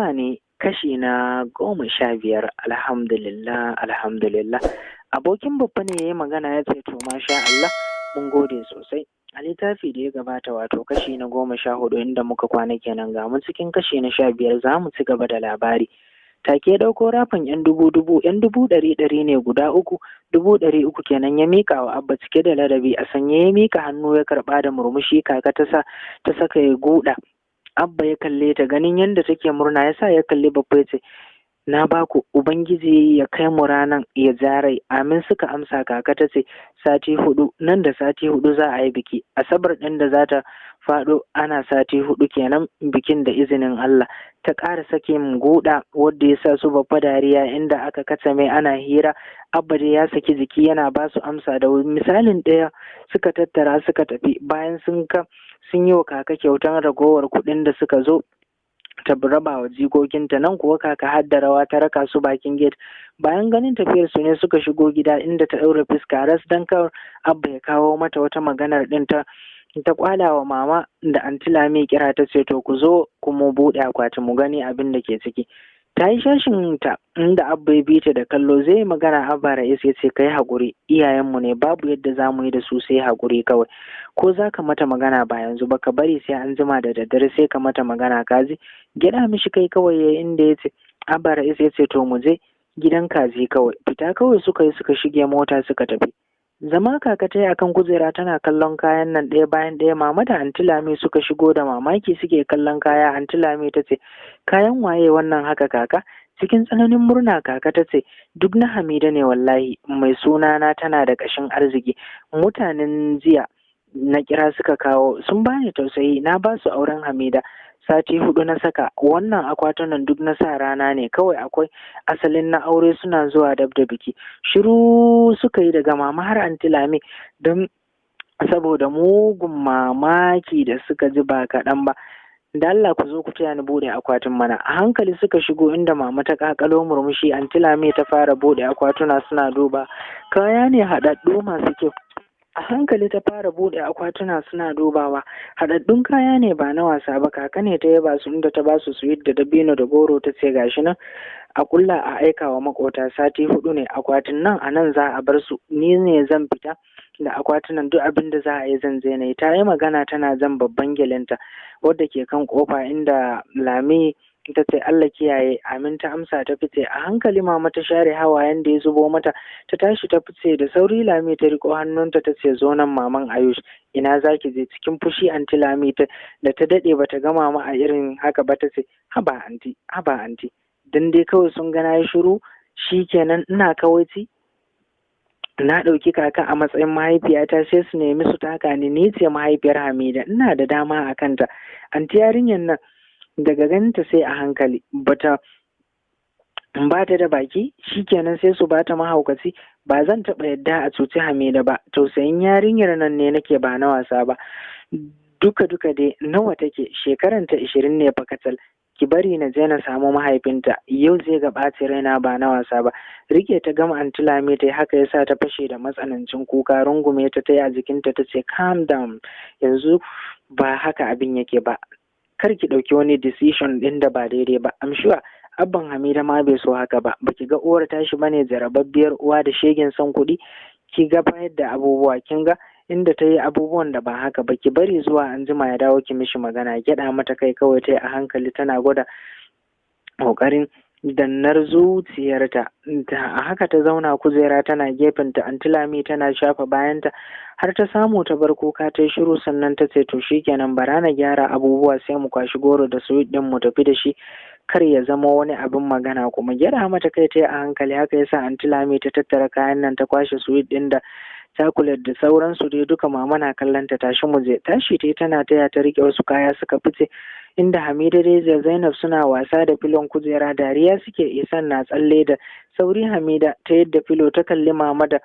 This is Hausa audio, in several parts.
Fulani kashi na 15. Alhamdulillah, alhamdulillah. Abokin babba ne ya yi magana ya ce, to masha Allah, mun gode sosai. A littafi da ya gabata, wato kashi na 14, inda muka kwana kenan, ga mu cikin kashi na 15, za mu ci gaba da labari. Take ɗauko rafin yan dubu dubu, yan dubu ɗari ɗari ne guda uku, 300,000 kenan, ya miƙa wa Abba cike da ladabi. A sanye ya miƙa hannu ya karɓa da murmushi. Kaka ta sa ta saka ya guda. Abba ya kalle ta, ganin yadda take murna ya sa ya kalli babba ya ce, na baku, Ubangiji ya kai mu ranan ya jarai. Amin, suka amsa. Kaka ta ce, sati 4, nan da sati 4 za a yi biki. Asabar ɗin da za ta faɗo ana sati 4 kenan bikin, da izinin Allah. Ta ƙara sakin guda wadda ya sa su babba dariya, inda aka katame ana hira. Abba dai ya saki jiki yana ba su amsa. Da misalin 1 suka tattara suka tafi, bayan sun ka sun yi wa kaka kyautan ragowar kuɗin da suka zo ta raba wa jikokinta. Nan kuwa kaka har da rawa ta raka su bakin gate. Bayan ganin tafiyar su ne suka shigo gida, inda ta ɗaura fuska ras dan kar Abba ya kawo mata wata maganar ɗin. Ta kwala wa mama da Anti Lami kira, ta ce, to ku zo ku mu buɗe akwati mu gani abin da ke ciki. Ta yi shashin ta, inda Abba ya bi ta da kallo zai magana. Abba Ra'is ya ce, kai haƙuri, iyayenmu ne, babu yadda za mu yi da su sai haƙuri kawai. Ko za ka mata magana ba yanzu ba, ka bari sai an jima da daddare sai ka mata magana, kaji? Gyaɗa mishi kai kawai ya inda ya ce, Abba Ra'is ya ce, to mu je gidan kaji kawai. Fita kawai suka yi, suka shige mota suka tafi. Zama kaka ta yi akan kujera tana kallon kayan nan ɗaya bayan ɗaya. Mama da Anti Lami suka shigo, da mamaki suke kallon kaya. Anti Lami ta ce, kayan waye wannan haka, kaka? Cikin tsananin murna kaka ta ce, duk na Hamida ne wallahi, mai suna na tana da ƙashin arziki. Mutanen jiya na kira suka kawo, sun bani tausayi, na ba su auren Hamida. Sati 4 na saka wannan akwatunan, duk na sa rana ne kawai, akwai asalin na aure suna zuwa dab da biki. Shiru suka yi daga mama har Anti Lami, don saboda mugun mamaki da suka ji ba kaɗan ba. Da Allah ku zo ku taya ni bude akwatin mana. A hankali suka shigo, inda mama ta kakalo murmushi. Anti Lami ta fara bude akwatuna suna duba. Kaya ne haɗaɗɗu masu kyau. A hankali ta fara bude akwatuna suna dubawa. Haɗaɗɗun kaya ne ba na wasa ba. Kaka ne ta yaba su, inda ta ba su sweet da dabino da goro, ta ce, gashi nan a kulla a aika wa makota. Sati 4 ne akwatin nan, a nan za a bar su. Ni ne zan fita da akwatunan, duk abin da za a yi zan je na yi. Ta yi magana tana jan babban gelinta wadda ke kan kofa, inda Lami ta ce, Allah kiyaye. Amin, ta amsa ta fice. A hankali mama ta share hawayen da ya zubo mata, ta tashi ta fice da sauri. Lami ta riko hannunta ta ce, zo nan maman Ayush, ina zaki je? Cikin fushi Anti Lami ta da ta dade bata ga mama a irin haka ba ta ce, haba anti, haba anti, dan dai kawai sun ga nayi shiru shikenan, ina kawaici, na ɗauki kaka a matsayin mahaifiyata sai su nemi su taka ni. Ni ce mahaifiyar Hamida, ina da dama a kanta. Anti, yarinyar nan daga ganinta sai a hankali, bata ba ta da baki shikenan sai su bata mahaukaci. Ba zan taɓa yadda a cuci Hamida ba. Tausayin yarinyar nan ne nake ba na wasa ba. Duka duka dai nawa take? Shekaranta 20 ne fa kacal. Ki bari na je na samu mahaifinta, yau zai ga ɓaci raina ba na wasa ba. Rike ta gama Anti Lami ta haka yasa ta fashe da matsanancin kuka. Rungume ta ta a jikinta ta ce, calm down, yanzu ba haka abin yake ba, kar ki ɗauki wani decision ɗin da ba daidai ba. I'm sure abban Hamida ma bai so haka ba. Baki ga uwar tashi bane, jarababbiyar uwa da shegen son kuɗi? Ki ga bayar da abubuwa, kin ga inda ta yi abubuwan da ba haka ba. Ki bari zuwa an jima ya dawo ki mishi magana. Gyaɗa mata kai kawai ta yi a hankali, tana gwada ƙoƙarin dannar zuciyarta. A haka ta zauna kujera tana gefenta, Anti Lami tana shafa bayanta har ta samu ta bar kuka ta yi shiru. Sannan ta ce, to shikenan, bara na gyara abubuwa sai mu kwashi goro da sweet din mu tafi da shi, kar ya zama wani abin magana kuma. Gyara mata kai ta yi a hankali haka yasa Anti Lami ta tattara kayan nan, ta kwashe sweet din da chocolate da sauransu dai duka. Mama na kallon ta, tashi mu je. Tashi ta tana taya ta rike wasu kaya suka fice, inda Hamida dai da Zainab suna wasa da filon kujera, dariya suke. Isan na tsalle da sauri. Hamida ta yadda filo, ta kalli mama da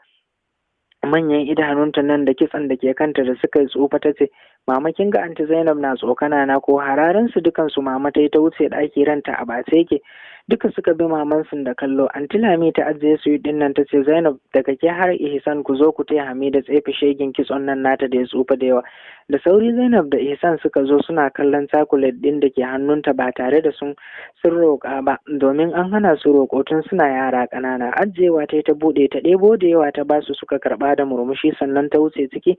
manyan idanunta nan da kitson da ke kanta da suka yi tsufa, ta ce, mama, kin ga Anti Zainab na tsokana na ko? Hararin su dukan su mama ta yi, ta wuce ɗaki ranta a bace yake. Duka suka bi mamansu da kallo. Anti Lami ta ajiye su din nan ta ce, Zainab, daga ke har Ihsan ku zo ku taya Hamida tsefe shegin kitson nan nata da ya tsufa da yawa. Da sauri Zainab da Ihsan suka zo suna kallon cakulet din da ke hannunta ba tare da sun roƙa ba, domin an hana su roƙo tun suna yara ƙanana. Ajiyewa ta ta buɗe ta ɗebo da yawa ta basu, suka karɓa da murmushi, sannan ta wuce ciki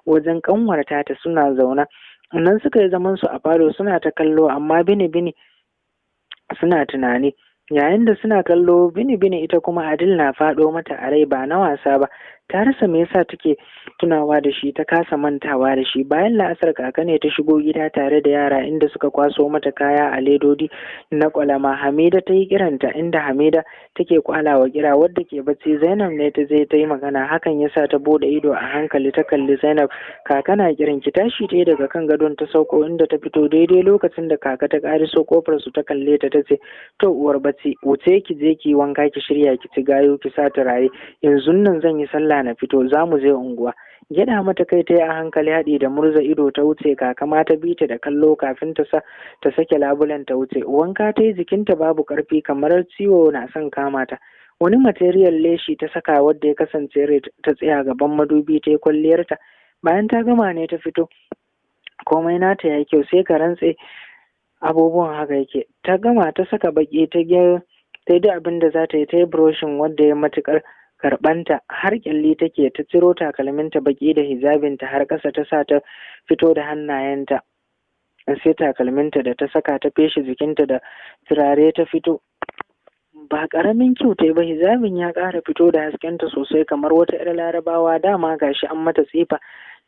wajen ƙanwarta ta suna zauna. Nan suka yi zaman su a falo suna ta kallo, amma bini bini suna tunani. Yayin da suna kallo bini bini, ita kuma Adil na faɗo mata a rai ba na wasa ba. Ta rasa me yasa take tunawa da shi, ta kasa mantawa da shi. Bayan la'asar kaka ne ta shigo gida tare da yara, inda suka kwaso mata kaya a ledodi na kwalama. Hamida ta yi kiranta, inda Hamida take kwalawa kira wadda ke bacci. Zainab ne ta je ta yi magana, hakan yasa ta bude ido a hankali ta kalli Zainab. Kaka na kiran ki. Tashi ta daga kan gadon ta sauko inda ta fito daidai lokacin da kaka ta kariso kofar su. Ta kalle ta tace, to uwar bacci, wuce ki je ki wanka, ki shirya, ki ci gayo, ki sa turare. Yanzu nan zan yi sallah na fito, za mu je unguwa. Gyaɗa mata kai ta yi a hankali haɗi da murza ido ta wuce. Kaka ma ta bi ta da kallo kafin ta sa ta sake labulen ta wuce. Wanka ta yi, jikinta babu ƙarfi kamar ciwo na son kama ta. Wani material leshi ta saka wadda ya kasance red. Ta tsaya gaban madubi ta yi kwalliyarta. Bayan ta gama ne ta fito. Komai nata ya kyau, sai ka rantse abubuwan haka yake. Ta gama ta saka baki, ta ta yi duk abin da za ta yi, ta yi brushing wadda ya matuƙar karɓanta, har kyalli take. Ta ciro takalminta baki da hijabinta har ƙasa ta sa, ta fito da hannayenta sai takalminta da ta saka, ta feshe jikinta da turare ta fito. Ba ƙaramin kyau ta yi ba, hijabin ya ƙara fito da haskenta sosai kamar wata 'yar Larabawa. Dama gashi an mata tsifa,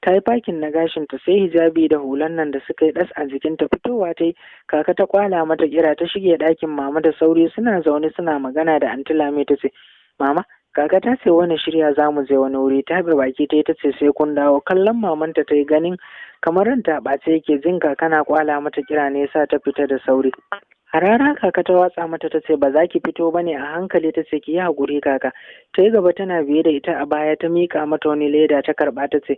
ta yi fakin na gashinta, sai hijabi da hulan nan da suka yi ɗas a jikinta. Fitowa ta yi, kaka ta kwala mata kira, ta shige ɗakin mama da sauri. Suna zaune suna magana da Anti Lami. Ta ce, mama, kaka ta ce wani shirya za mu je wani wuri. Ta bi baki ta yi ta ce, sai kun dawo. Kallon mamanta ta yi, ganin kamar ranta ɓace yake. Jin kaka na kwala mata kira ne sa ta fita da sauri. Harara kaka ta watsa mata, ta ce, ba za ki fito ba ne? A hankali ta ce, ki yi haƙuri kaka. Ta yi gaba tana biye da ita a baya. Ta miƙa mata wani leda, ta karɓa ta ce,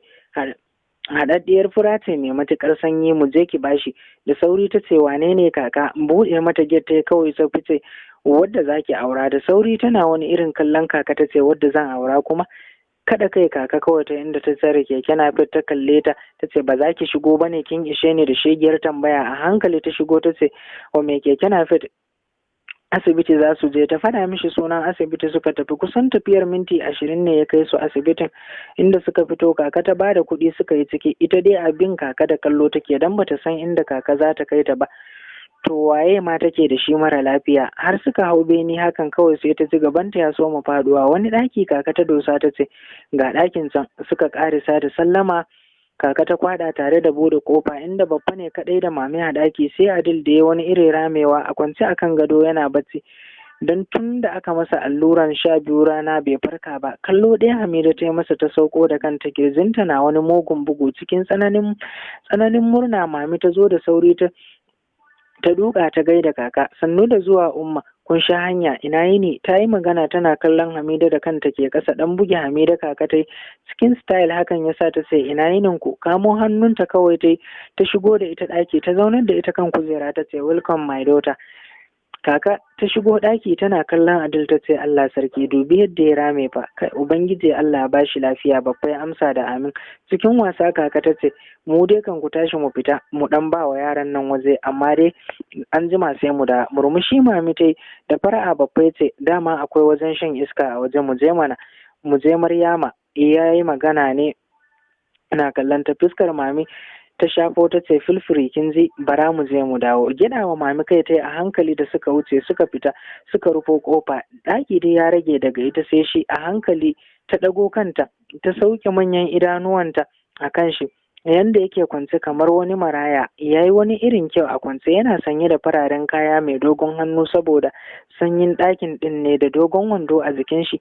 haɗaɗɗiyar fura ce mai matuƙar sanyi, mu je ki bashi. Da sauri ta ce, wane ne kaka? Buɗe mata gate ta kawai ta fice, wadda za ki aura. Da sauri tana wani irin kallon kaka ta ce, wadda zan aura kuma? Kada kai kaka kawai ta inda ta tsare keke na ta kalle ta, ta ce, ba za ki shigo ba ne? Kin ishe ni da shegiyar tambaya. A hankali ta shigo, ta ce wa mai keke na asibiti za su je. Ta faɗa mishi sunan asibiti, suka tafi. Kusan tafiyar minti 20 ne ya kai su asibitin, inda suka fito kaka ta bada kuɗi suka yi ciki. Ita dai abin kaka da kallo take, dan bata san inda kaka za ta kai ta ba. To waye ma take da shi mara lafiya? Har suka hau beni hakan kawai sai ta ji gabanta ya soma faduwa. Wani ɗaki kaka ta dosa, ta ce, ga ɗakin can. Suka ƙarisa da sallama. Kaka ta kwada tare da bude kofa, inda babba ne kadai da mami a ɗaki, sai Adil da ya wani irin ramewa a kwance akan gado yana bacci, don tun da aka masa alluran 12 rana bai farka ba. Kallo ɗaya Hamida ta yi masa ta sauko da kanta, kirjinta na wani mugun bugu cikin tsananin tsananin murna. Mami ta zo da sauri ta duka ta gaida kaka. Sannu da zuwa umma, kun sha hanya? Ina yini? Ta yi magana tana kallon Hamida da kanta ke kasa. Dan buge Hamida kaka ta cikin style, hakan yasa ta ce, ina yinin ku? Kamo hannunta kawai ta ta shigo da ita ɗaki, ta zaunar da ita kan kujera, ta ce, welcome my daughter. Kaka ta shigo ɗaki tana kallon Adil, ta ce, Allah sarki, dubi yadda ya rame fa. Kai ubangiji Allah ba shi lafiya. Babba ya amsa da amin. Cikin wasa kaka ta ce, mu dai kan ku tashi mu fita mu dan ba wa yaran nan waje, amma dai an jima sai mu da. Murmushi mami tai da fara'a. Babba ya ce, dama akwai wajen shan iska a waje, mu je mana, mu je Maryama. Ya yi magana ne ina kallon ta. Fuskar mami ta shafo, ta ce, feel free, kin ji, bara mu je mu dawo. Gyaɗa wa mami kai ta a hankali da suka wuce, suka fita suka rufo kofa. Ɗaki dai ya rage daga ita sai shi. A hankali ta ɗago kanta ta sauke manyan idanuwanta a kan shi, yanda yake kwance kamar wani maraya. Ya yi wani irin kyau a kwance, yana sanye da fararen kaya mai dogon hannu, saboda sanyin ɗakin ɗin ne, da dogon wando a jikin shi.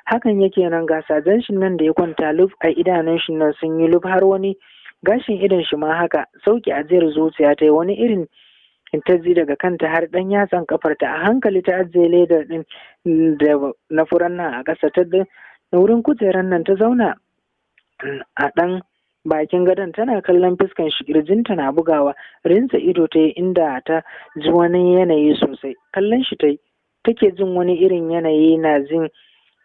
Hakan yake nan, ga sajen shi nan da ya kwanta luf a idanun shi nan sun yi luf, har wani gashin idon shi ma haka. Sauki ajiyar zuciya ta yi, wani irin ta ji daga kanta har ɗan yatsan kafarta. A hankali ta ajiye ledar ɗin da na furan nan a ƙasa, ta wurin kujerar nan ta zauna a ɗan bakin gadon tana kallon fuskan shi, kirjinta na bugawa. Rinsa ido ta yi, inda ta ji wani yanayi sosai. Kallon shi ta yi. Take jin wani irin yanayi na jin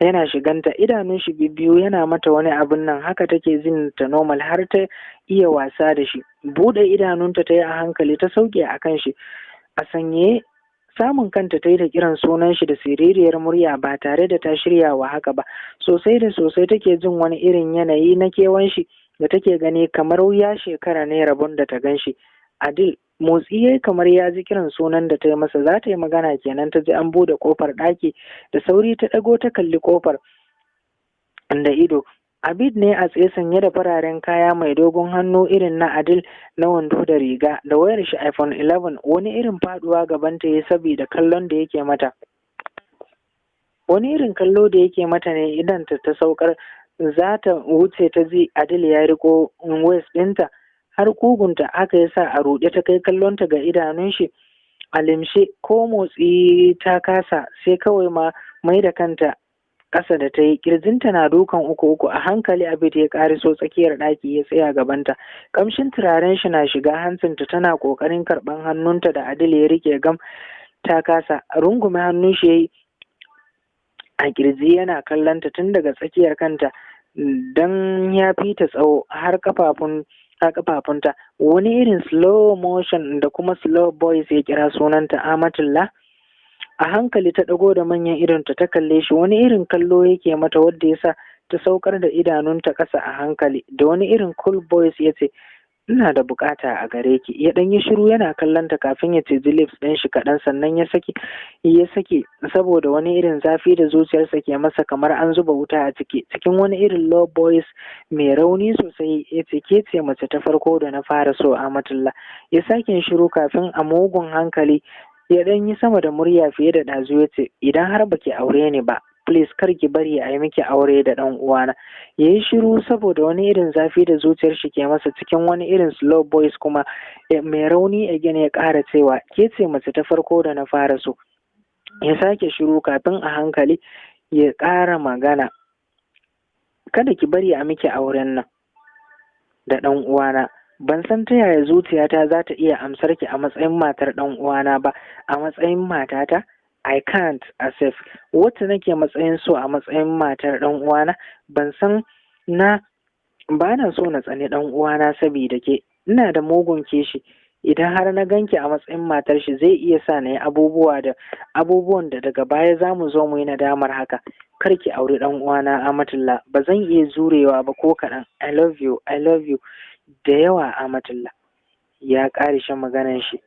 yana shiganta, idanun shi biyu yana mata wani abun nan, haka take jin ta normal har ta iya wasa da shi. Buɗe idanunta ta yi a hankali ta sauke a kan shi a sanye. Samun kanta ta yi da kiran sunan shi da siririyar murya ba tare da ta shirya wa haka ba. Sosai da sosai take jin wani irin yanayi na kewan shi da take gani kamar ya shekara ne rabon da ta gan shi. Adil motsi yayi kamar ya ji kiran sunan da ta yi masa. Za ta yi magana kenan ta ji an bude kofar ɗaki. Da sauri ta ɗago ta kalli kofar da ido. Abid ne a tsaye sanye da fararen kaya mai dogon hannu irin na Adil na wando da riga, da wayar shi iPhone 11. Wani irin faduwa gabanta ya saboda kallon da yake mata. Wani irin kallo da yake mata ne idan ta ta saukar za ta wuce, ta ji Adil ya riko waist ɗinta har kugunta. Haka yasa a ruɗe ta kai kallonta ga idanun shi a limshe, ko motsi ta kasa, sai kawai ma mai da kanta ƙasa da ta yi. Ƙirjinta na dukan uku uku. A hankali Abid ya ƙariso tsakiyar ɗaki ya tsaya gabanta. Ƙamshin turaren shi na shiga hancinta. Tana ƙoƙarin karɓan hannunta da Adil ya rike gam, ta kasa. Rungume hannun shi yayi a ƙirji yana kallonta tun daga tsakiyar kanta, dan ya fi ta tsawo, har kafafun har kafafunta. Wani irin slow motion da kuma slow voice ya kira sunanta, "Amatullah." A hankali ta ɗago da manyan idonta ta kalle shi. Wani irin kallo yake mata wadda ya sa ta saukar da idanunta ƙasa a hankali. Da wani irin cool voice ya ce, "Ina da bukata a gare ki." Ya ɗan yi shiru yana kallon ta kafin ya ciji lips ɗin shi kaɗan, sannan ya sake saboda wani irin zafi da zuciyarsa ke masa kamar an zuba wuta a ciki. Cikin wani irin low voice mai rauni sosai ya ce, "Ke ce mace ta farko da na fara so, Amatullah." Ya sake shiru kafin a mugun hankali ya ɗan yi sama da murya fiye da ɗazu ya ce, "Idan har baki aure ni ba, please kar ki bari a yi miki aure da ɗan uwana." Ya yi shiru saboda wani irin zafi da zuciyar shi ke masa. Cikin wani irin slow voice kuma mai rauni again ya ƙara cewa, "Ke ce mace ta farko da na fara so." Ya sake shiru kafin a hankali ya ƙara magana, "Kada ki bari a miki auren nan da ɗan uwana. Ban san ta yaya zuciyata za ta iya amsar ki a matsayin matar ɗan uwana ba, a matsayin matata. I can't accept wacce nake matsayin so a matsayin matar ɗan uwana. Ban san na ba na so na tsani ɗan uwana saboda ke. Ina da mugun kishi. Idan har na ganki a matsayin matar shi, zai iya sa na yi abubuwa da abubuwan da daga baya za mu zo mu yi nadamar haka. Kar ki auri ɗan uwana, Amatullah. Ba zan iya jurewa ba ko kaɗan. I love you, I love you da yawa, Amatullah." Ya ƙarishe maganar shi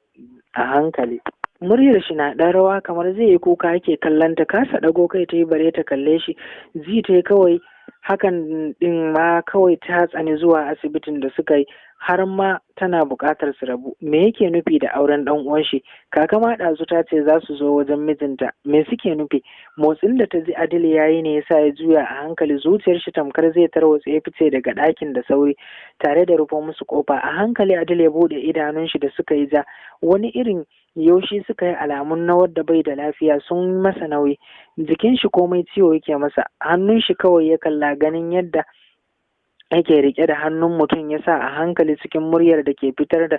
a hankali, muryar shi na ɗan rawa kamar zai yi kuka yake kallon ta. Kasa ɗago kai ta yi bare ta kalle shi. Ji ta yi kawai hakan ɗin ma kawai ta tsani zuwa asibitin da suka yi, har ma tana buƙatar su rabu. Me yake nufi da auren ɗan uwan shi? Kaka ma ɗazu ta ce za su zo wajen mijinta. Me suke nufi? Motsin da ta ji Adil yayi ne yasa ya juya a hankali, zuciyar shi tamkar zai tarwatse, ya fice daga ɗakin da sauri tare da rufe musu kofa a hankali. Adil ya buɗe idanun shi da suka yi ja, wani irin yaushi suka yi, alamun na wadda bai da lafiya, sun masa nauyi. Jikin shi komai ciwo yake masa. Hannun shi kawai ya kalla, ganin yadda yake rike da hannun mutum ya sa a hankali, cikin muryar da ke fitar da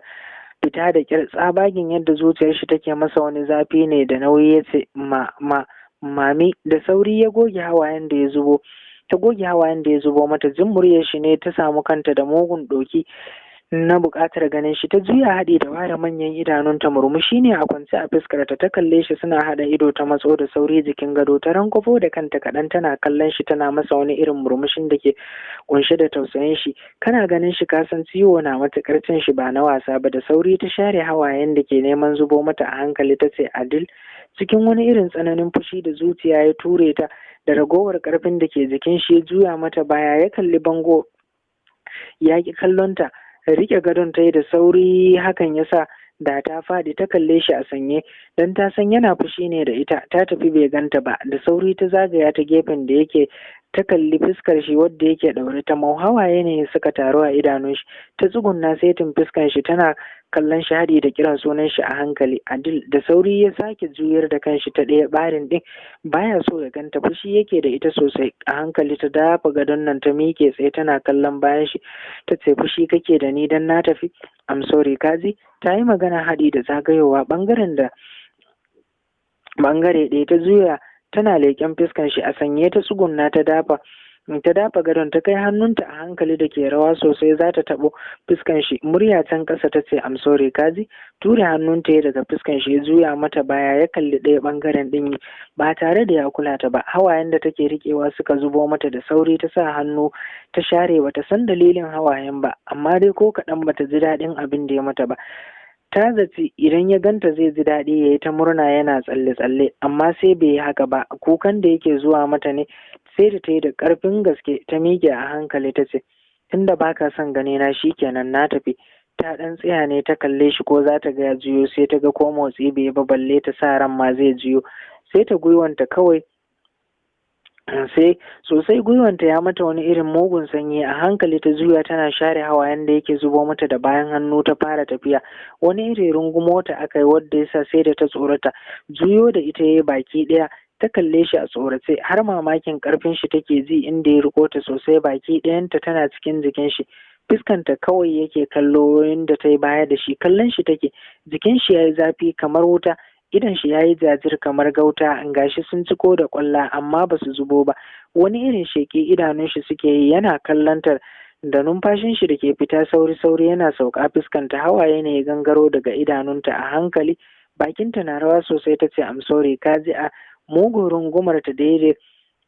fita da kyar, tsabagin yadda zuciyar shi take masa wani zafi ne da nauyi, ya ce, "Ma, ma, mami." Da sauri ya goge hawayen da ya zubo ta goge hawayen da ya zubo mata. Jin muryar shi ne ta samu kanta da mugun ɗoki na buƙatar ganin shi. Ta juya haɗi da ware manyan idanunta, murmushi ne a kwance a fuskarta. Ta kalle shi suna haɗa ido. Ta matso da sauri jikin gado, ta rankwafo da kanta kaɗan tana kallon shi, tana masa wani irin murmushin da ke kunshe da tausayin shi. Kana ganin shi kasan ciwo na matuƙar cin shi ba na wasa ba. Da sauri ta share hawayen da ke neman zubo mata. A hankali ta ce, "Adil." Cikin wani irin tsananin fushi da zuciya ya ture ta da ragowar ƙarfin da ke jikin shi, ya juya mata baya ya kalli bango, ya ƙi kallonta. Rike gadon ta yi da sauri, hakan ya sa da ta faɗi. Ta kalle shi a sanye, don ta san yana fushi ne da ita ta tafi bai ganta ba. Da sauri ta zagaya ta gefen da yake, ta kalli fuskar shi wadda yake ɗaure ta mau, hawaye ne suka taru a idanun shi. Ta tsugunna saitin fuskar shi tana kallon shi haɗi da kiran sunan shi a hankali, "Adil." Da sauri ya sake juyar da kanshi ta ɗaya ɓarin ɗin, baya so ya ganta, fushi yake da ita sosai. A hankali ta dafa gadon nan ta miƙe tsaye tana kallon bayan shi, ta ce, "Fushi kake da ni dan na tafi? I'm sorry, kaji?" Ta yi magana haɗi da zagayowa ɓangaren da Bangare ɗaya ta juya tana leƙen fuskan shi. A sanye ta tsugunna ta dafa gadon, ta kai hannunta a hankali da ke rawa sosai za ta taɓo fuskan shi. Murya can ƙasa ta ce, "Am sorry, kaji." Ture hannunta ya daga fuskan shi, ya juya mata baya, ya kalli ɗaya ɓangaren ɗin ba tare da ya kula ta ba. Hawayen da take riƙewa suka zubo mata da sauri, ta sa hannu ta share. Bata san dalilin hawayen ba, amma dai ko kaɗan bata ji daɗin abin da ya mata ba. Ta zaci idan ya ganta zai ji daɗi, ya yi ta murna yana tsalle-tsalle, amma sai bai yi haka ba. Kukan da yake zuwa mata ne sai da ta yi da ƙarfin gaske ta miƙe a hankali ta ce, "Tunda baka son gani na, kenan na tafi." Ta ɗan tsaya ne ta kalle shi ko za ta ga ya juyo, sai ta ga ko motsi bai ba, balle ta sa ran ma zai juyo. Sai ta gwiwanta kawai, sai sosai gwiwanta ya mata wani irin mugun sanyi. A hankali ta juya tana share hawayen da yake zubo mata da bayan hannu, ta fara tafiya. Wani irin rungumo ta aka yi wadda yasa sai da ta tsorata. Juyo da ita yayi baki ɗaya. Ta kalle shi a tsorace, har mamakin karfin shi take ji inda ya riko ta sosai, baki ɗayanta tana cikin jikin shi. Fuskanta kawai yake kallo inda ta yi baya da shi, kallon shi take. Jikin shi yayi zafi kamar wuta, idon shi yayi jajir kamar gauta, gashi sun ciko da kwalla amma ba su zubo ba. Wani irin sheƙi idanun shi suke yi yana kallon ta, da numfashin shi da ke fita sauri sauri yana sauka fuskanta. Hawaye ne ya gangaro daga idanunta a hankali, bakinta na rawa sosai ta ce, "Am sorry, ka ji." A mugun rungumar ta daidai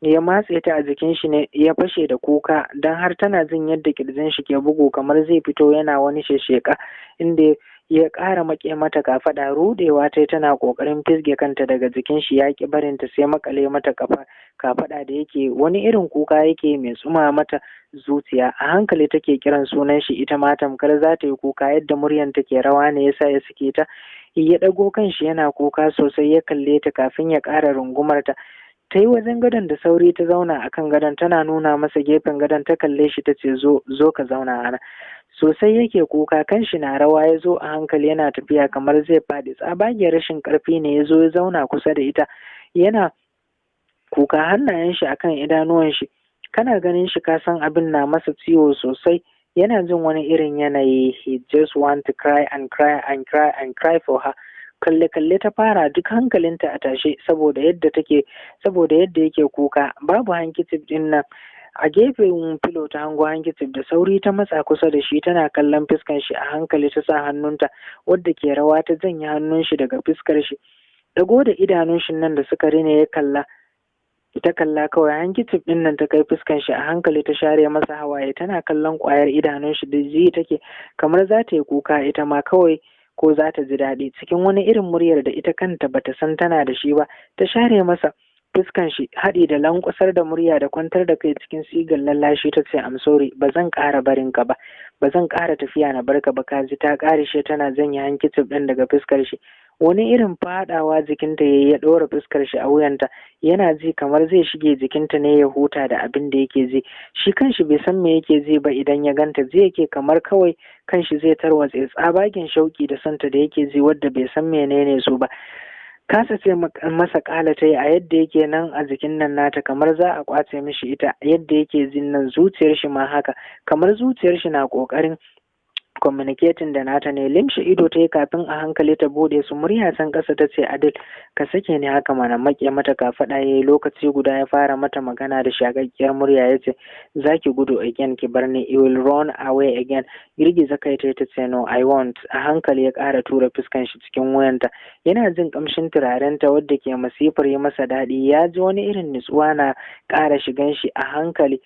ya matse ta a jikin shi ne ya fashe da kuka, don har tana jin yadda kirjin shi ke bugu kamar zai fito, yana wani shesheka inda ya ƙara maƙe mata kafaɗa. Rudewa ta tana ƙoƙarin fisge kanta daga jikin shi, ya ƙi barinta sai makale mata kafa kafaɗa da yake. Wani irin kuka yake mai tsuma mata zuciya. A hankali take kiran sunan shi, ita ma tamkar za ta yi kuka. Yadda muryan take rawa ne yasa ya sake ta, ya ɗago kanshi yana kuka sosai, ya kalle ta kafin ya ƙara rungumar ta. Ta yi wajen gadon da sauri, ta zauna a kan gadon tana nuna masa gefen gadon. Ta kalle shi ta ce, "Zo, zo ka zauna a nan." Sosai yake kuka, kanshi na rawa. Ya zo a hankali yana tafiya kamar zai faɗi, tsabagen rashin ƙarfi ne. Ya zo ya zauna kusa da ita yana kuka, hannayen shi akan idanuwan shi. Kana ganin shi ka san abin na masa ciwo sosai, yana jin wani irin yanayi. He just want to cry and cry and cry and cry for her. Kalle kalle ta fara, duk hankalinta a tashe saboda yadda yake kuka. Babu handkerchief din nan. A gefen filo ta hango handkerchief. Da sauri ta matsa kusa da shi tana kallon fuskan shi. A hankali ta sa hannunta wadda ke rawa ta janye hannun shi daga fuskar shi. Dago da idanun shi nan da suka rine ya kalla, ta kalla kawai. Handkerchief din nan ta kai fuskan shi, a hankali ta share masa hawaye tana kallon kwayar idanun shi da ji take kamar za ta yi kuka ita ma kawai ko za ta ji daɗi. Cikin wani irin muryar da ita kanta bata san tana da shi ba ta share masa fuskan shi, haɗi da lankwasar da murya da kwantar da kai cikin sigar lallashi ta ce, "Am sorry, ba zan ƙara barin ka ba, ba zan ƙara tafiya na barka ba, ka ji." Ta ƙarishe tana janye handkerchief ɗin daga fuskar shi. Wani irin faɗawa jikinta yayi, ya ɗora fuskar shi a wuyanta, yana ji kamar zai shige jikinta ne ya huta da abin da yake ji. Shi kanshi bai san me yake ji ba. Idan ya ganta ji yake kamar kawai kanshi zai tarwatse, tsabagen shauki da santa da yake ji wadda bai san menene su ba. Kasa ce masa kala ta yi a yadda yake nan a jikin nan nata, kamar za a kwace mishi ita. Yadda yake jin nan zuciyar shi ma haka, kamar zuciyar shi na kokarin communicating da nata ne. Limshe ido ta yi kafin a hankali ta bude su. Murya can ƙasa ta ce, "Adil, ka sake ni haka mana." Maƙe mata kafaɗa ya yi lokaci guda ya fara mata magana da shagaggiyar murya, ya ce, "Za ki gudu again ki bar ni, you will run away again." Girgiza kai ta, ta ce, "No, I won't." A hankali ya ƙara tura fuskan shi cikin wuyanta, yana jin ƙamshin turarenta wadda ke masifar yi masa daɗi. Ya ji wani irin nutsuwa na ƙara shigan shi a hankali,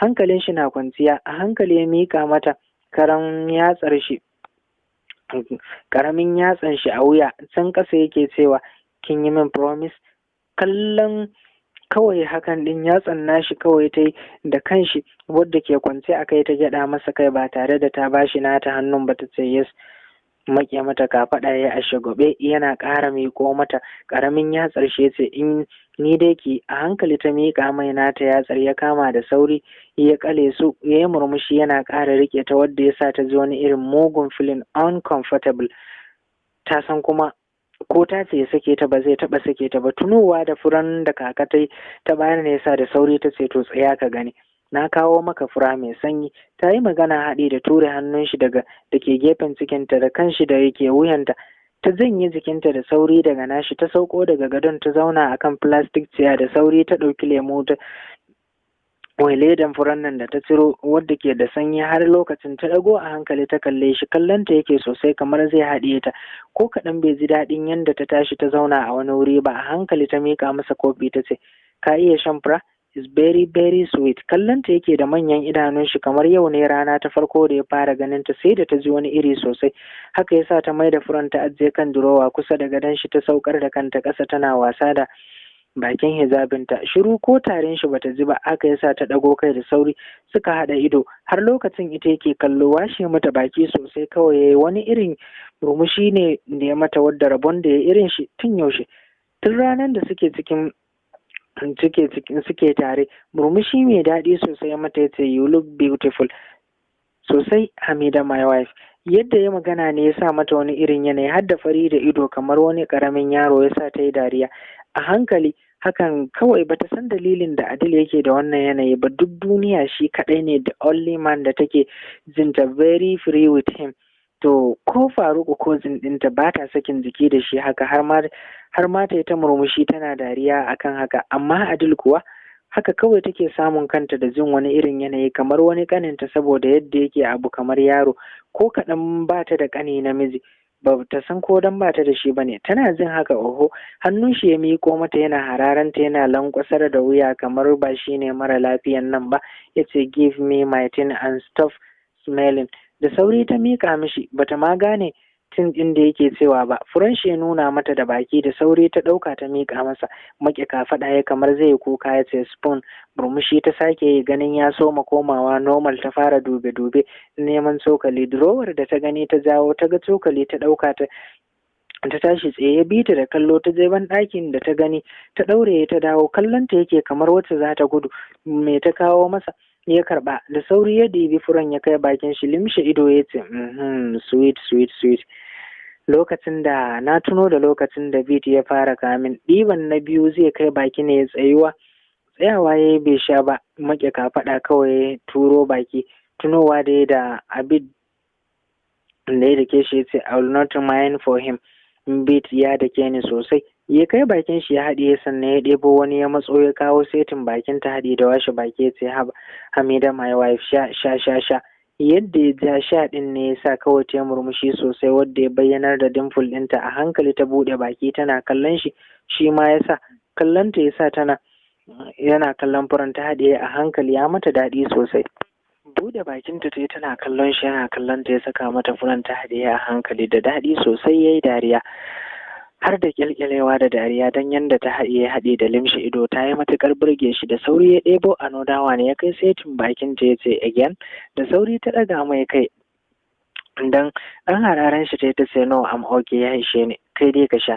hankalin shi na kwanciya. A hankali ya miƙa mata karan yatsar shi, karamin yatsan shi a wuya. Can ƙasa yake cewa, "Kin yi min promise?" Kallon kawai hakan din yatsan nashi kawai ta yi da kanshi wadda ke kwance a kai, ta gyaɗa masa kai ba tare da ta bashi nata hannun ba, ta ce, "Yes." Maƙe mata kafaɗa ya a shagwabe, yana ƙara miƙo mata ƙaramin yatsar shi, ya ce, "In ni dai ki." A hankali ta miƙa mai nata yatsar, ya kama da sauri ya kale su, ya yi murmushi yana ƙara riƙe ta, wadda ya sa ta ji wani irin mugun feeling uncomfortable. Ta san kuma ko ta ce ya sake ta, ba zai taɓa sake ta ba. Tunowa da furan da kaka ta ta bayar ne yasa da sauri ta ce, "To, tsaya ka gani, na kawo maka fura mai sanyi." Ta yi magana haɗi da ture hannun shi daga da ke gefen cikinta da kanshi da yake wuyanta. Ta janye jikinta da sauri daga nashi, ta sauko daga gadon, ta zauna akan plastic chair. Da sauri ta ɗauki lemo ta wai ledan furen nan da ta ciro wadda ke da sanyi har lokacin. Ta ɗago a hankali ta kalle shi. Kallonta yake sosai kamar zai haɗiye ta. Ko kaɗan bai ji daɗin yadda ta tashi ta zauna a wani wuri ba. A hankali ta miƙa masa kofi, ta ce, "Ka iya shan fura? Is very very sweet." Kallonta yake da manyan idanun shi kamar yau ne rana ta farko da ya fara ganin ta. Sai da ta ji wani iri sosai. Haka yasa ta mai da furen ta ajiye kan durowa kusa da gadon shi. Ta saukar da kanta ƙasa tana wasa da bakin hijabinta. Shiru, ko tarin shi bata ji ba. Haka yasa ta ɗago kai da sauri, suka haɗa ido. Har lokacin ita yake kallo. Washe mata baki sosai kawai yayi. Wani irin murmushi ne da ya mata wadda rabon da ya irin shi tun yaushe, tun ranar da suke cikin suke cikin suke tare. Murmushi mai daɗi sosai mata, yace, "You look beautiful sosai, Hamida, my wife." Yadda ya magana ne ya sa mata wani irin yanayi, har da fari da ido kamar wani ƙaramin yaro, ya sa ta yi dariya a hankali. Hakan kawai, bata san dalilin da Adil yake da wannan yanayi ba. Duk duniya shi kaɗai ne the only man da take jinta very free with him. To ko Faruku, cousin ɗinta, ba ta sakin jiki da shi haka, har ma ta yi ta murmushi tana dariya akan haka. Amma Adil kuwa, haka kawai take samun kanta da jin wani irin yanayi kamar wani kaninta, saboda yadda yake abu kamar yaro. Ko kaɗan ba ta da ƙani namiji, ba ta san ko dan ba ta da shi bane tana jin haka, oho. Hannun shi ya miƙo mata yana hararanta, yana lankwasar da wuya kamar ba shi ne mara lafiyan nan ba. Yace, "Give me my thing and stop smelling." Da sauri ta miƙa mishi. Bata ma gane thing ɗin da yake cewa ba. Furen shi ya nuna mata da baki. Da sauri ta ɗauka ta miƙa masa. Maƙe kafaɗa ya kamar zai kuka, ya ce, "Spoon." Murmushi ta sake yi. Ganin ya soma komawa normal, ta fara dube-dube neman cokali. Durowar da ta gani ta jawo, ta ga cokali, ta ɗauka, ta tashi tsaye. Ya bi ta da kallo. Ta je ban ɗakin da ta gani ta ɗaure, ta dawo. Kallon ta yake kamar wacce za ta gudu. Me ta kawo masa? Ya karɓa da sauri, ya ɗibi furen ya kai bakin shi. Limshe ido ya ce, Sweet, sweet, sweet." Lokacin da na tuno da lokacin da Bit ya fara kamin ɗiban na biyu zai kai baki ne tsayuwa tsayawa ya bai sha ba. Maƙe kafaɗa kawai, turo baki. Tunowa da ya da Abid da ya dake shi, ya ce, "I will not mind for him. Bit ya dake ni sosai." Ya kai bakin shi ya haɗiye, sannan ya ɗebo wani ya matso ya kawo setin bakin ta, haɗi da washe baki, ya ce, "Haba Hamida, my wife, sha sha sha sha." Yadda ya ja sha ɗin ne ya sa kawai ta murmushi sosai wadda ya bayyanar da dimple ɗinta. A hankali ta buɗe baki tana kallon shi. Shi ma ya sa kallon ta ya sa tana yana kallon furen ta haɗiye a hankali. Ya mata daɗi sosai. Buɗe bakinta ta yi tana kallon shi, yana kallon ta, ya saka mata furen ta haɗiye a hankali da daɗi sosai. Ya yi dariya har da kyalkyalewa da dariya don yadda ta haɗiye haɗe da limshe ido ta yi matuƙar burge shi. Da sauri ya ɗebo another one ya kai setin bakin ta, ya ce, "Again." Da sauri ta ɗaga mai kai. Dan ɗan hararen shi ta ce, "No, I'm okay, ya ishe ni, kai dai ka sha."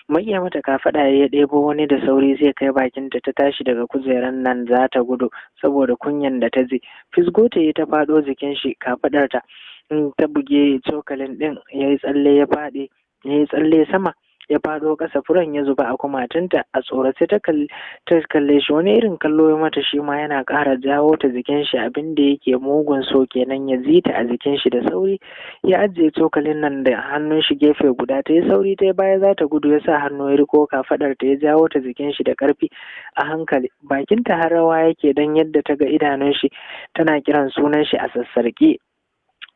Maƙiya mata kafaɗa ya ɗebo wani da sauri zai kai bakinta. Ta tashi daga kujeran nan za ta gudu saboda kunyan da ta ji. Fisgo ta yi ta faɗo jikin shi. Kafaɗarta ta buge cokalin ɗin, ya yi tsalle ya faɗi, ya yi tsalle sama ya faɗo ƙasa. Furen ya zuba a kumatunta. A tsorace ta kalle shi. Wani irin kallo ya mata shi ma, yana ƙara jawo ta jikin shi. Abin da yake mugun so kenan, ya ji ta a jikin shi. Da sauri ya ajiye cokalin nan da hannun shi gefe guda. Ta yi sauri ta yi baya za ta gudu. Ya sa hannu ya riko kafaɗar ta, ya jawo ta jikin shi da ƙarfi a hankali. Bakinta har rawa yake don yadda ta ga idanun shi tana kiran sunan shi a sassarƙe.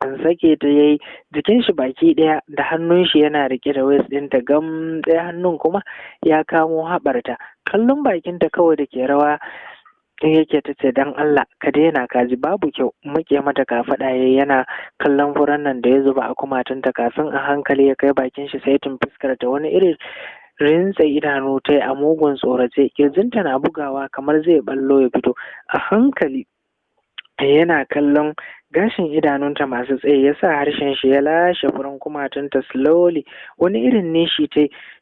An sake ta yayi jikin shi baki ɗaya da hannun shi yana rike da waist ɗinta gam, ɗaya hannun kuma ya kamo haɓarta. Kallon bakinta kawai da ke rawa yake. Ta ce, "Dan Allah ka daina, ka ji babu kyau." Muke mata kafaɗa yayi yana kallon furen nan da ya zuba a kumatunta, kafin a hankali ya kai bakin shi saitin fuskar ta. Wani irin rintsa idanu ta yi a mugun tsorace. Kirjinta na bugawa kamar zai ballo ya fito. A hankali yana kallon gashin idanunta masu tsaye, ya sa harshen shi ya lashe furen kumatunta slowly. Wani irin nishi ta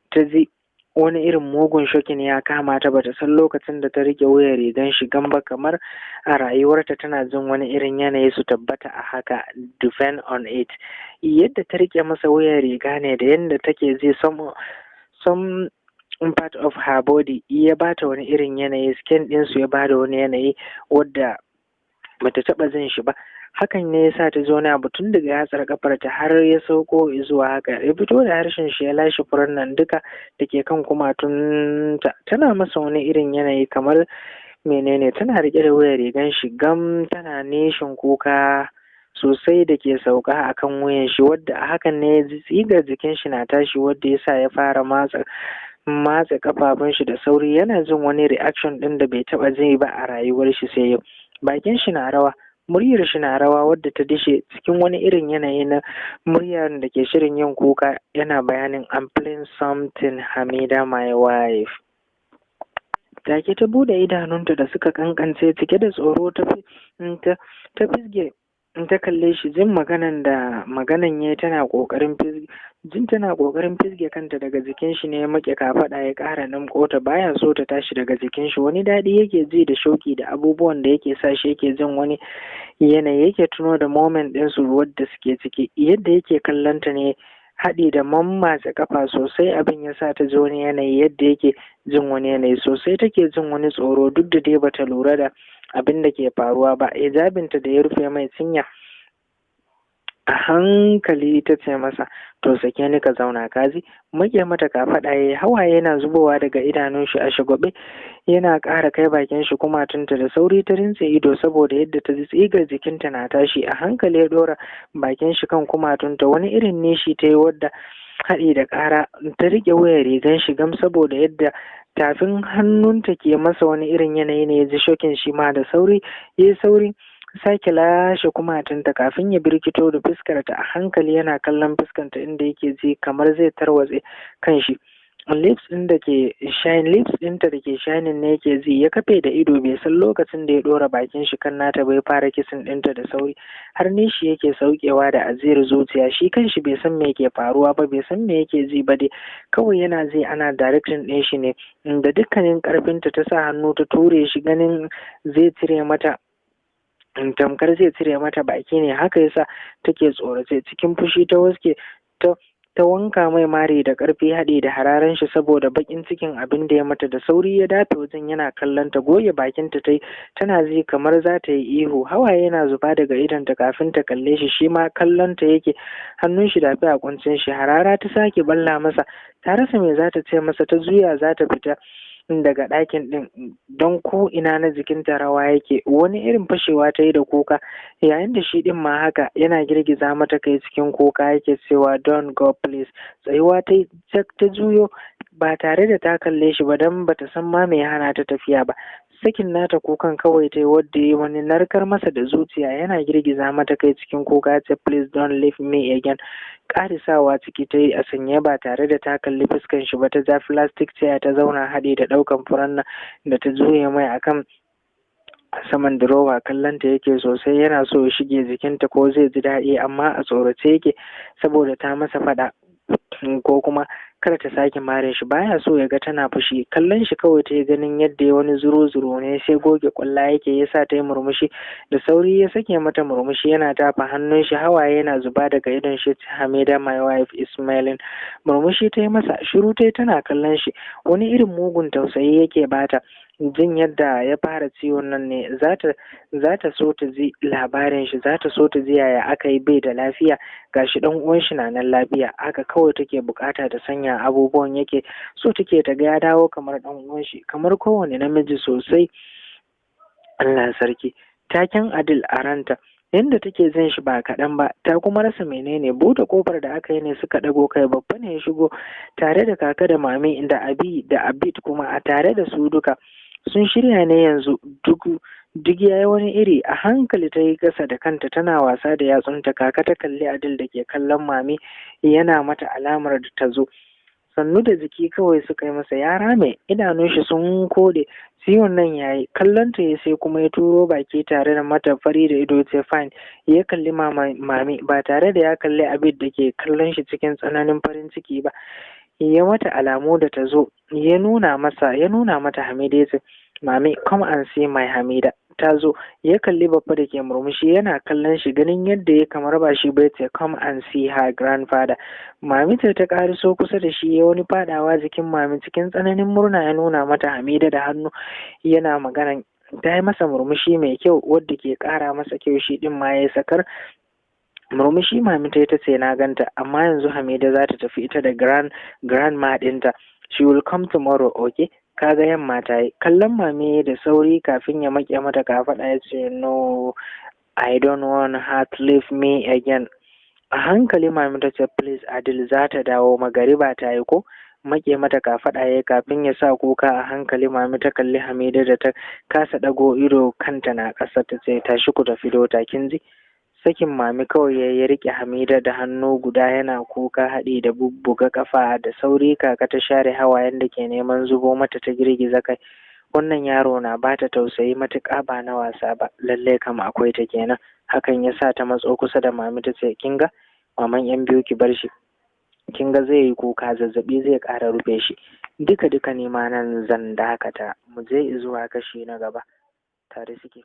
ta ji, wani irin mugun shocking ya kama ta. Bata san lokacin da ta rike wuyan rigan shi gamba, kamar a rayuwarta tana jin wani irin yanayi su tabbata a haka, depend on it. Yadda ta rike masa wuyan riga ne da yadda take ji some part of her body ya bata wani irin yanayi. Skin ɗinsu ya bada wani yanayi wadda Bata taɓa jin shi ba. Hakan ne yasa ta ji wani abu tun daga yatsar kafarta har ya sauko zuwa haka. Ya fito da harshen shi ya lashe furen nan duka da ke kan kumatunta. Tana masa wani irin yanayi kamar menene. Tana riƙe da wuyar rigan shi gam, tana nishin kuka sosai da ke sauka a kan wuyan shi, wadda a hakan ne ya ji tsigar jikin shi na tashi, wadda ya sa ya fara matsa kafafun shi da sauri. Yana jin wani reaction ɗin da bai taɓa ji ba a rayuwar shi sai yau. Bakin shi na rawa, muryar shi na rawa, wadda ta dishe cikin wani irin yanayi na muryar da ke shirin yin kuka. Yana bayanin, "I'm feeling something, Hamida, my wife." Take ta bude idanunta da suka kankance cike da tsoro, ta fisge ta kalle shi. Jin maganan da maganan yayi, tana kokarin fisge kanta daga jikin shi ne ya make kafada ya ƙara namko ta. Baya so ta tashi daga jikin shi. Wani daɗi yake ji da shauki da abubuwan da yake sa shi yake jin wani yanayi. Yake tuno da moment ɗin su wadda suke ciki, yadda yake kallon ta ne haɗi da mammatsa kafa sosai. Abin ya sa ta ji wani yanayi, yadda yake jin wani yanayi sosai. Take jin wani tsoro, duk da dai bata lura da abin da ke faruwa ba. Hijabinta da ya rufe mai cinya, a hankali ta ce masa, "To, sake ni ka zauna kaji." Make mata kafaɗa yayi, hawaye yana zubowa daga idanun shi. A shagwabe yana ƙara kai bakin shi kumatunta. Da sauri ta rintse ido saboda yadda ta ji tsigar jikinta na tashi. A hankali ya ɗora bakin shi kan kumatunta. Wani irin nishi ta yi wadda haɗi da ƙara. Ta riƙe wayar rigan shi gam saboda yadda tafin hannunta ke masa wani irin yanayi ne. Ya ji shocking shi ma. Da sauri ya yi sauri sake lashe kumatunta kafin ya birkito da fuskarta a hankali. Yana kallon fuskanta inda yake ji kamar zai tarwatse kanshi. Lips ɗinta da ke shining ne yake ji. Ya kafe da ido, bai san lokacin da ya ɗora bakin shi kan nata bai fara kissing ɗinta da sauri, har nishi yake saukewa da ajiyar zuciya. Shi kanshi bai san me ke faruwa ba, bai san me yake ji ba dai. Kawai yana ji ana directing ɗin shi ne. Da dukkanin ƙarfinta ta sa hannu ta ture shi, ganin zai cire mata, tamkar zai cire mata baki ne. Haka yasa take tsorace. Cikin fushi ta waske ta wanka mai mari da ƙarfi haɗi da hararen shi saboda baƙin cikin abin da ya mata. Da sauri ya dafe wajen yana kallon ta. Goge bakinta ta yi, tana ji kamar za ta yi ihu. Hawaye yana zuba daga idonta kafin ta kalle shi. Shi ma kallon ta yake, hannun shi dafe a kuncin shi. Harara ta sake balla masa. Ta rasa me za ta ce masa. Ta juya za ta fita daga ɗakin ɗin, don ko ina na jikinta rawa yake. Wani irin fashewa ta yi da kuka, yayin da shi ɗin ma haka. Yana girgiza mata kai cikin kuka yake cewa, "Don't go, please." Tsayuwa ta yi ta juyo ba tare da ta kalle shi ba, don bata san ma me ya hana ta tafiya ba. Sakin nata kukan kawai ta yi, wadda ya wani narkar masa da zuciya. Yana girgiza mata kai cikin kuka ce, "Please don't leave me again." Ƙarisawa ciki ta yi a sanye ba tare da ta kalli fuskan shi ba. Ta ja plastic chair ta zauna haɗi da ɗaukan furen nan da ta juye mai akan saman drawer. Kallon ta yake sosai, yana so ya shige jikinta ko zai ji daɗi, amma a tsorace yake saboda ta masa faɗa ko kuma kar ta sake marin shi. Baya so ya ga tana fushi. Kallon shi kawai ta yi, ganin yadda ya wani zuro zuro ne sai goge kwalla yake, ya sa ta yi murmushi. Da sauri ya sake mata murmushi yana tafa hannun shi, hawaye yana zuba daga idon shi. "Hamida, my wife is smiling." Murmushi ta yi masa. Shiru ta yi tana kallon shi. Wani irin mugun tausayi yake bata, jin yadda ya fara ciwon nan ne. Za ta so ta ji labarin shi, za ta so ta ji yaya aka yi bai da lafiya, gashi dan uwan shi na nan lafiya. Haka kawai take bukata ta sanya abubuwan yake so. Take ta ga ya dawo kamar dan uwan shi, kamar kowane namiji sosai. Allah sarki, taken Adil a ranta, yadda take jin shi ba kaɗan ba, ta kuma rasa menene. Buɗe kofar da aka yi ne suka ɗago kai. Babba ne ya shigo tare da kaka da mami da Abi da Abid kuma a tare da su. Duka sun shirya ne yanzu, duk duk yayi wani iri. A hankali ta yi ƙasa da kanta tana wasa da yatsunta. Kaka ta kalli Adil da ke kallon mami yana mata alamar da ta zo. Sannu da jiki kawai suka yi masa. Ya rame, idanun shi sun kode, ciwon nan yayi. Kallon ta ya sai kuma ya turo baki tare da mata fari da ido, ce, "Fine." Ya kalli mami ba tare da ya kalli Abid da ke kallon shi cikin tsananin farin ciki ba. Ya mata alamu da ta zo. Ya nuna mata Hamida, ya ce, "Mami, come and see my Hamida, ta zo." Ya kalli babba da ke murmushi yana kallon shi, ganin yadda ya kamar ba shi bai ce, "Come and see her grandfather." Mami ta ta kariso kusa da shi. Ya wani fadawa jikin mami cikin tsananin murna. Ya nuna mata Hamida da hannu yana magana, Ta yi masa murmushi mai kyau wadda ke ƙara masa kyau, shi ɗin ma ya sakar murmushi. Mami ta ce, "Na ganta, amma yanzu Hamida za ta tafi ita da grandma ɗinta. She will come tomorrow, okay? Kaga yamma ta yi." Kallon Mami da sauri kafin ya maƙe mata kafaɗa ya ce, "No, I don't want her to leave me again." A hankali Mami ta ce, "Please, Adil, za ta dawo, magariba ta yi ko?" Maƙe mata kafaɗa ya kafin ya sa kuka a hankali. Mami ta kalli Hamida da ta kasa ɗago ido, kanta na ƙasa, ta ce, "Tashi ku tafi, daughter, kin ji?" Sakin Mami kawai ya riƙe Hamida da hannu guda yana kuka haɗi da bubbuga ƙafa da sauri. Kaka ta share hawayen da ke neman zubo mata, ta girgiza kai. Wannan yaro na bata tausayi matuƙa, ba na wasa ba. Lallai kam akwai ta kenan. Hakan ya sa ta matso kusa da Mami ta ce, "Kin ga, maman yan biyu, ki bar shi, kin ga zai yi kuka, zazzaɓi zai ƙara rufe shi." Duka duka ne ma nan zan dakata, mu je zuwa kashi na gaba. Tare suke.